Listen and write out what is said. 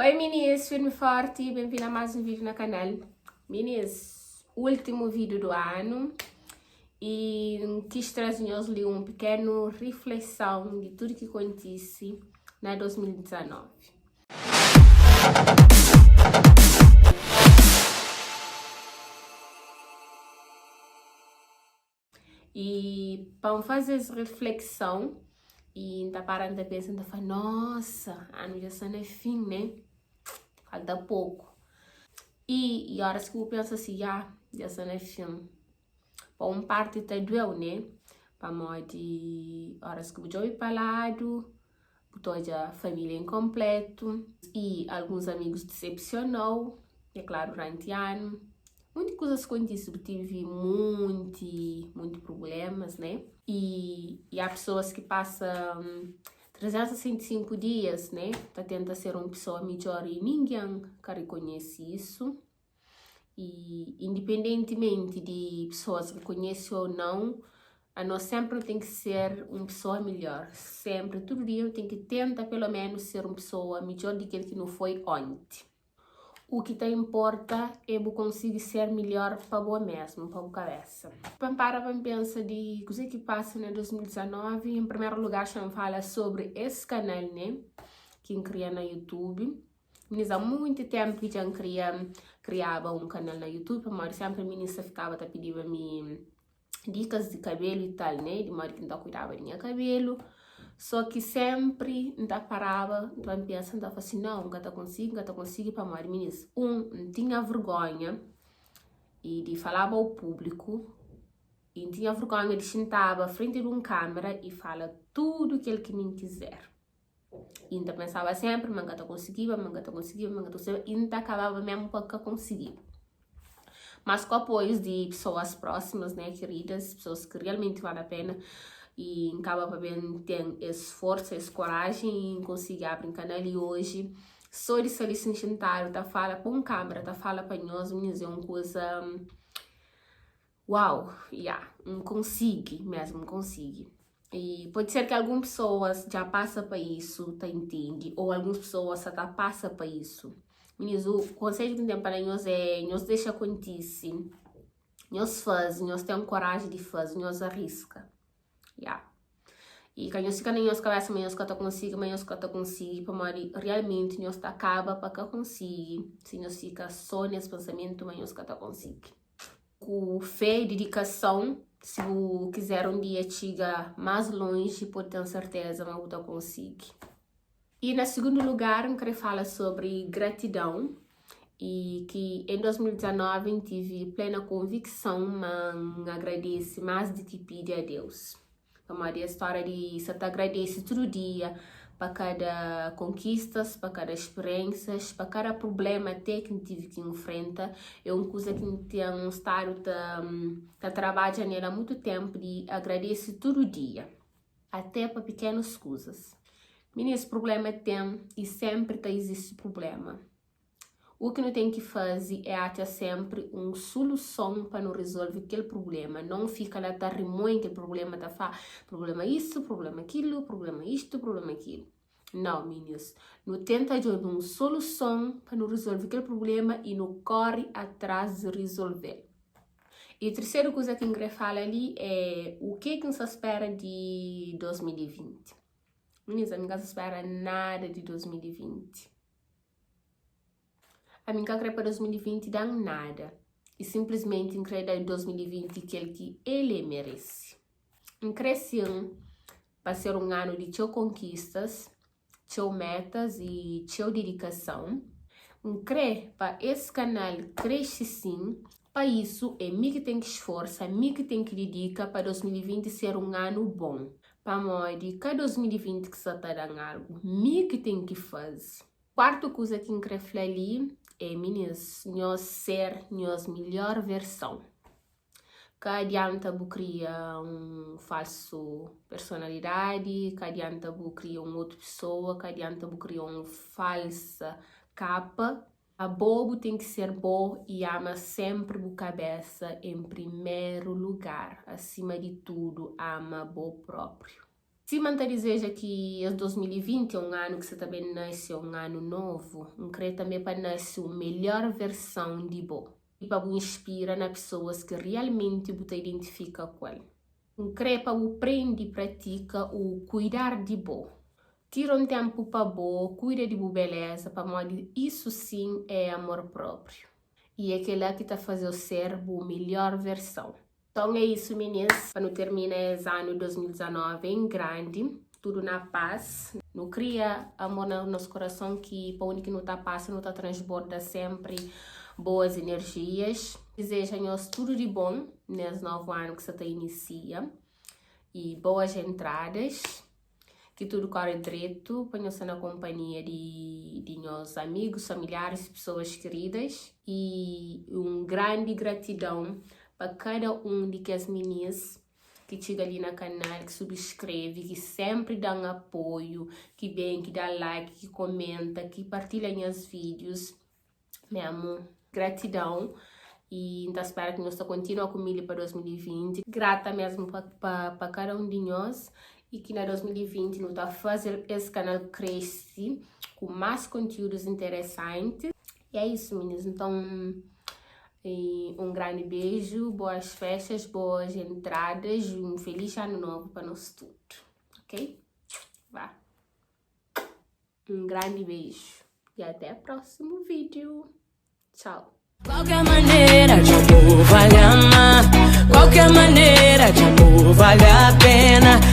Oi minis, firmi forti, benvindu a mais um vídeo na canal. Minis, último vídeo do ano e quis trazer nhos li um pequeno reflexão de tudo que acontece na 2019. I pa N faze es reflekson i N ta para N ta pensa N ta fla nossa anu dja sta na fin ne falta poku i i oras ki bu pensa si ya dja sta na fin pa un parti ta dueu ne pamodi oras ki bu djobe pa ladu bu ta odja familia inkonpletu i alguns amigus disepsiona-u, é klaru duranti anu, monti kuzas kontise, bu tevi monti, monti prublémas, né? I, i há pesoas ki pasa 365 dias, né, ta tenta ser un pesoa midjór i ningen ka rekonhese isu. I indipendentimenti di pesoas rekonhese ou nau, anos senpri nu ten ki ser un pesoa midjor. Senpri, tudu dia nu ten ki tenta pelo menus ser un pesoa midjor di kel ki nu foi onti. U ki ta inporta é bu konsigi ser midjor pa bo mesmu, pa bu kabesa. Pa N para pa N pensa di kuzê ki pasa na 2019, en primeru lugar xa N fala sobri es kanal ne, ki N kria na YouTube. Minis, há munti ténpu ki dja N kria kriaba un kanal na YouTube, pamodi sénpri minis ta fikaba ta pidiba mi dikas di kabelu i tal, né? Di modi ki N ta kuidaba di nha kabelu. Só ki sénpri N ta paraba pa N pensa, N ta fla si, nau, N ka ta konsigi, N ka ta konsigi pamodi minis, un, N tinha vergónha i di falaba au públiku i N tinha vergónha di xintaba frenti di un kâmera i fala tudu kel ki mi N kizer. I N ta pensaba sénpri ma N ka ta konsigiba, ma N ka ta konsigiba, ma N ka ta konsigiba i N ta kababa mésmu pa ka konsigi. Mas ku apoius di pesoas prósimas, né, keridas, pesoas ki realmenti vale a pena i N kaba pa ben ten es forsa, es korajen i N konsigi abri un kanal i oji sô di sta li sin xintadu ta fala pa un kâmera, ta fala pa nhos, minhas é un kuza Uau, ya, N konsigi mesmu, N konsigi. I pode ser ki algun pesoas dja pasa pa isu, ta intende, ô alguns pesoas sa ta pasa pa isu. Minis, u konsedju ki N ten pa da nhos é, nhos dexa kontise, nhos faze, nhos ten koraji di faze, nhos ariska. Ya. I ka nhos fika na nhos kabesa ma nhos ka ta konsigi, ma nhos ka ta konsigi, pamodi realmenti nhos ta kaba pa ka konsigi si nhos fika sô nes pensamentu ma nhos ka ta konsigi. Ku fé i didikason, si bu kizer un dia txiga más lonji, pode ten serteza ma bu ta konsigi. I na sigundu lugar, N krê fala sobri gratidon i ki en 2019 N tive plena konvikson ma N agradese más di ki pidi a Deus. Pamodi es stória di sa ta agradese tudu dia pa kada konkistas, pa kada spiriénsas, pa kada prubléma até ki N tive ki nfrenta, é un kuza ki N ten stadu ta ta trabadja nel a mutu ténpu di agradese tudu dia, até pa pikénus kuzas. Minis, prubléma ten i sénpri ta izisti prubléma. U ki nu ten ki faze é atxa sénpri un suluson pa nu rezolve kel prubléma, non fika la ta rimoi kel prubléma ta fla prubléma isu, prubléma kilu, prubléma istu, prubléma kilu. Nau, minis, nu tenta djobe un soluson pa nu rezolve kel prubléma i nu kóre atras di rezolve-l. I terseru kuza ki N krê fala li é u ke ki N sta spera di 2020. Minis, ami N ka sta spera nada di 2020. Ami N ka kre pa 2020 da-m nada i sinplismenti N kre da 2020 kel ki el e merese. N kre sin pa ser un anu di txeu konkistas, txeu metas i txeu didikason. N kre pa es kanal krexe sin, pa isu é mi ki ten ki sforsa, mi ki ten ki didika pa 2020 ser un anu bon. Pamodi ka 2020 ki sa ta da-m algu, mi ki ten ki faze. Kuartu kuza ki N kre fla li é, minis, nhos ser nhos milhor verson. Ka adianta bu kria un falsu personalidadi, ka adianta bu kria un otu pesoa, ka adianta bu kria un falsa kapa. Abo bu ten ki ser bo i ama senpri bu kabesa en primeru lugar. Asima di tudu, ama bo propriu. Sima N ta dizeja ki es 2020 é un anu ki sa ta ben nase un anu novu, N kre tanbe pa nase un melhor versãu di bo i pa bu inspira na pesoas ki rialmenti bu ta identifika ku el. N kre pa bu prende pratika u kuidar di bo. Tira un ténpu pa bo, kuida di bu beleza, pamodi isu sin é amor própriu. I é kel-la ki ta faze-u ser bu melhor versãu. Nton é isu minis, pa nu termina es anu 2019 en grandi, tudu na paz. Nu kria amor na nos kurason ki pa undi ki nu ta pasa nu ta transborda senpri boas energias. Dizeja nhos tudu di bon nes novu anu ki sa ta inisia y boas entradas. Ki tudu kore dretu pa nhos sta na konpanhia di di nhos amigus, familiaris, pesoas kiridas. Y un grandi gratidon pa kada un di kes minis ki txiga li na kanal, ki subskreve, ki senpri da-m apoiu, ki ben, ki da like, ki komenta, ki partilha nhas vídius. Memu, gratidon y N ta spera ki nhos ta kontinua ku mi li pa 2020. Grata mesmu pa, pa, pa kada un di nhos y ki na 2020 nu ta faze es kanal krese ku más kontiúdus interesanti. E é isso, meninas. Então, um grande beijo, boas festas, boas entradas e um feliz ano novo para nós tudo, ok? Vá. Um grande beijo e até o próximo vídeo. Tchau. Qualquer maneira de amor vale amar. Qualquer maneira de amor vale a pena.